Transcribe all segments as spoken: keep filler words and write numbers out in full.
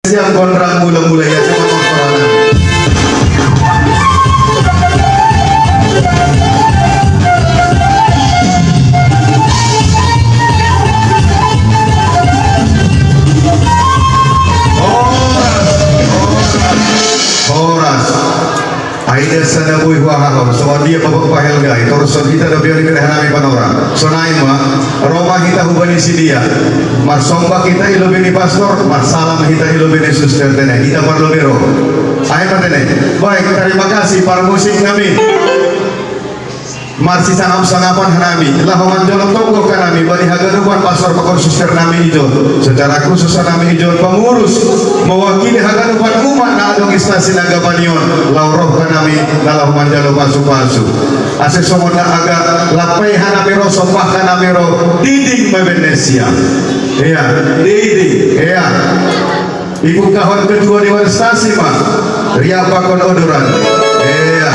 Siap gondrang mula-mula ya, siap gondrang. Horas, horas, horas. Ai da sada boi huahahon, songon dia bapak pahelgai, torus songon hita dope on ibere hanami panorang. Sonai ma, ro ma hita hubaen sidia. Marsomba hita i lobi ni pastor, marsalam hita i lobi ni suster tene. Hita parlobi ro. Ai ma tene. Baik, terima kasih parmusik nami. Marsisangap-sangapan hanami, laho manjalo togu hanami, bani haganupan pastor pakon suster nami ijon. Secara khusus hanami ijon pengurus, mewakili haganupan umat na adong i Stasi Nagapanion, laho ro hanami, na laho manjalo pasu-pasu. Asa songon na agak lapai hanami ro, sombah hanami ro, diding ma baen sian. Ia, diding, ia. Ibungkahon ketua dewan Stasi ma, riap pakon odoran. Ia.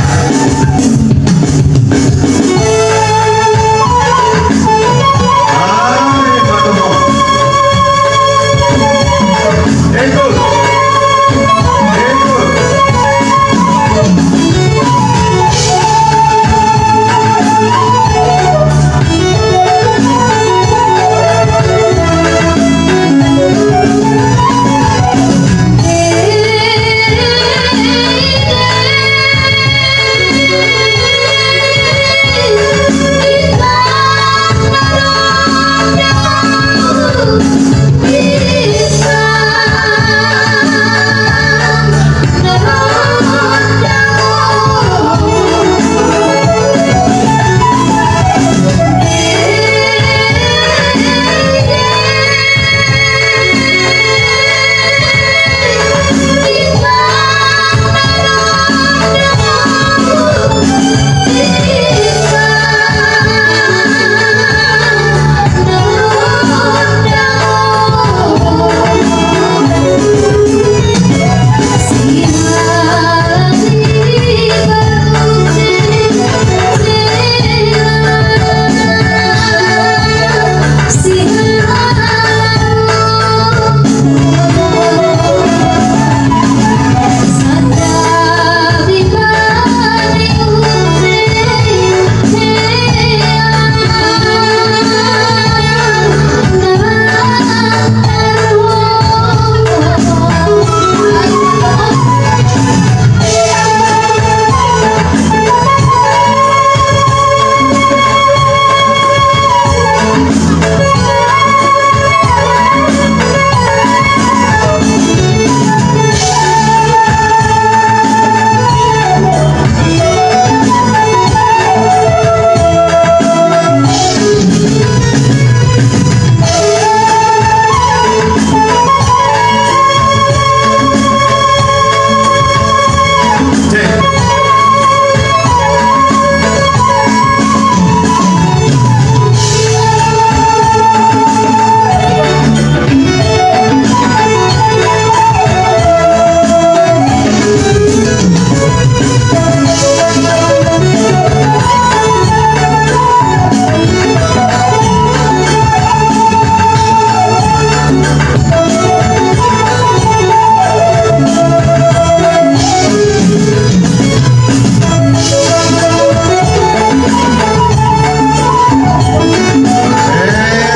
Ai, matomo. Ikut. Ikut.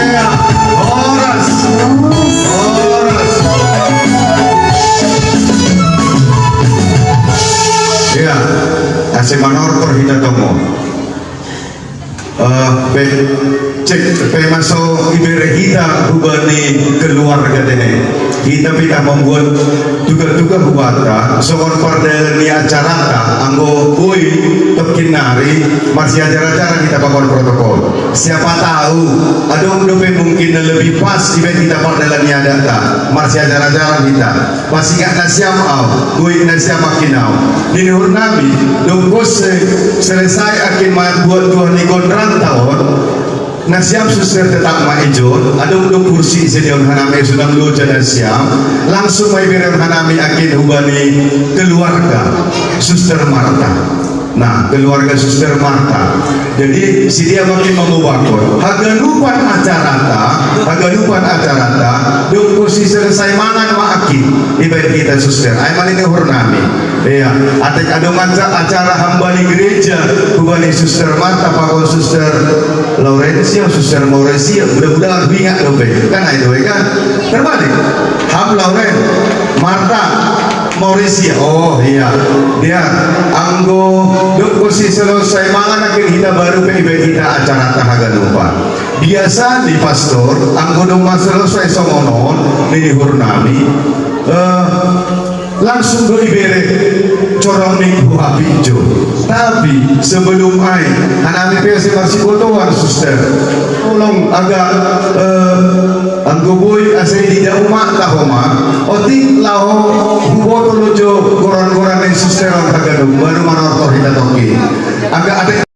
Ia, horas. Horas. Ia, asa manortor hita tongtong. Eh, pe, cek, pe ma so ibere hita hubani keluarga tene. Hita pe tahe mambuat tuga-tuga hubanta, songon pardalan ni acaranta, anggo boi tongkin nari, marsiajar-ajaran hita pakon protokol. Siapa tahu, adong dope mungkin na lebih pas dibaen hita pardalan ni adatta, marsiajar-ajaran hita. Pasingat nasiam ahu, boi nasiam angkin ahu. Di uhur nami, dung pos se-, selesai angkin mambuat tuah ni gondrangta on, nasiam suster tetap ma ijon, adong do kursi disediaon hanami, sonang loja nasiam, langsung ma iberehon hanami angkin hubani keluarga Suster Marta. Nah, keluarga Suster Marta. Jadi, si dia ma anggi mambobakhon. Haganupan acaranta, haganupan acaranta, dung husai selesai mangan ma anggi, dibaen hita suster. Ai ma na niuhur nami. Iya, atik adong aca-, acara hambali gereja, hubani Suster Marta, pakon Suster Laurencia, Suster Mauresia, mudah-mudahan huingat dope. Kan ai dope kan? Terbalik. Ham Lauren, Marta, Mauresia. Oh iya. Dia, anggo dung husai selesai mangan anggi hita baru pe dibaen hita acaranta haganupan. Biasa ni pastor, anggo dung ma selesai songon on, na niuhur nami, eh, langsung do ibere corong ni buah pinjo. Tapi sebelum ai, hanami pe asa marsibotoan suster. Tolong agak, eh, anggo boi asa diida umak taho ma. Otik laho huboto do jo goran-goran ni suster on haganup, baru manortor hita tongkin. Agak ada